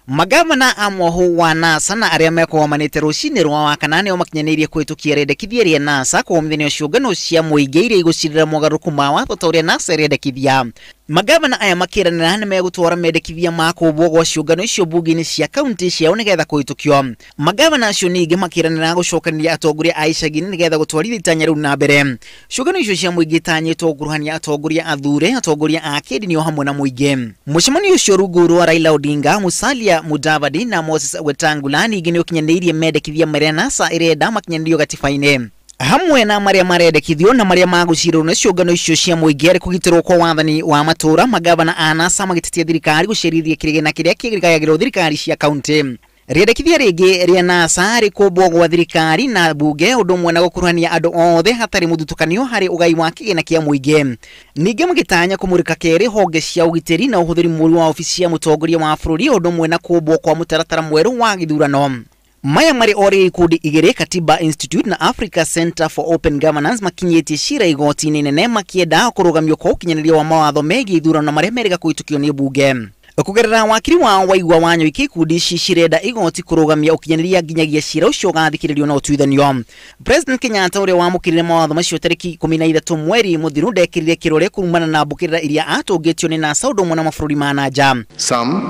Magavana a mwoho wa NASA na arĩa mekũgomanĩte rũcinĩ rwa Wakana nĩo makinyanĩirie kũhĩtũkia rĩendekithia rĩa NASA kũgomithanio ciũngano cia mũingĩ iria igũcirĩra mogarũrũku ma watho ta ũrĩa NASA ĩrendekithia. Magavana aya makĩranĩra nĩ megũtwara mendekithia ma kũmbwo gwa ciũngano icio mbunge-inĩ cia kaunti ciao nĩgetha kũhĩtũkio. Magavana acio ningĩ makĩranĩra gũcokanĩria atongoria a icagi-inĩ nĩgetha gũtwarithia itanya rĩu na mbere. Ciũngano icio cia mũingĩ itanyĩtwo gũkuruhania atongoria athure, atongoria a kĩndini o hamwe na mũingĩ. Mũcemanio ũcio rungu rwa Raila Odinga, Musalia Mudavadi na Moses Wetangula ningĩ nĩ ũkinyanĩirie mendekithia marĩa NASA ĩrenda makinyanĩrio gatiba-inĩ hamwe na marĩa marendekithio na marĩa magũcirwo nĩ ciũngano icio cia mũingĩ arĩ kũgitĩrwo kwa wathani wa matũũra. Magavana a NASA magĩtetia thirikari gũcerithia kĩgĩna kĩrĩa kĩgayagĩrwo thirikari cia kaunti. Rĩendekithia rĩngĩ rĩa NASA rĩ kũmbwo gwa thirikari na mbunge ũndũ ũmwe na gũkuruhania andũ othe hatarĩ mũthutũkanio harĩ ũgai wa kĩgĩna kĩa mũingĩ. Ningĩ magĩtanya kũmũrĩka kerĩ honge cia ũgitĩri na ũhũthĩri mũũru wa obici ya mũtongoria wa bũrũri ũndũ ũmwe na kũmbwo kwa mũtaratara mwerũ wa gĩthurano. Maya marĩ o rĩ ikundi igĩrĩ, Katiba Institute na Africa Center for Open Governance, makinyĩtie cira igoti-inĩ nene makĩenda kũrũgamio kwa ũkinyanĩria wa mawatho megiĩ ithurano marĩa merĩga kũhĩtũkio nĩ mbunge. Kũgerera wakiri wao Waigua Wanyoike, ikundi ici cirenda igoti kũrũgamia ũkinyanĩria nginyagia cira ũcio ũgathikĩrĩrio na ũtuithanio. President Kenyatta ũrĩa wamũkĩrire mawatho macio tarĩki 13 mweri mũthiru ndekĩrire kĩrore kumana na mbũkĩrĩra iria atũngĩtio nĩ NASA ũndũ ũmwe na mabũrũri ma na nja. Some,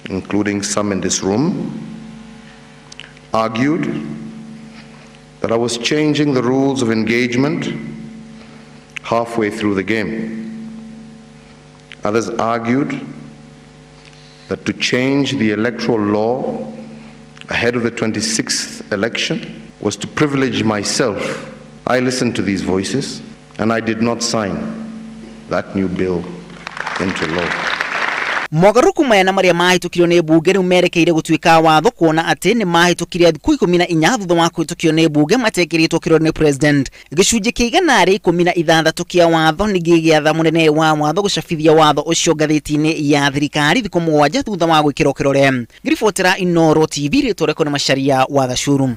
including some in this room, argued that I was changing the rules of engagement halfway through the game. Others argued that to change the electoral law ahead of the 26th election was to privilege myself. I listened to these voices and I did not sign that new bill into law. Mogarũrũku maya na marĩa mahĩtũkirio nĩ mbunge rĩu merekeire gũtuĩka watho kuona atĩ nĩ mahĩtũkire thikũ 14 thutha wa kũhĩtũkio nĩ mbunge matekĩrĩtwo kĩrore nĩ president. Gĩcunjĩ kĩa 116 kĩa watho ningĩ gĩatha mũnene wa watho gũcabithia watho ũcio ngathĩti-inĩ ya thirikari thikũ 7 thutha wa gwĩkĩrwo kĩrore. Ngĩribotera Inooro TV, rĩtwa rĩakwa nĩ Macharia wa Gacuru.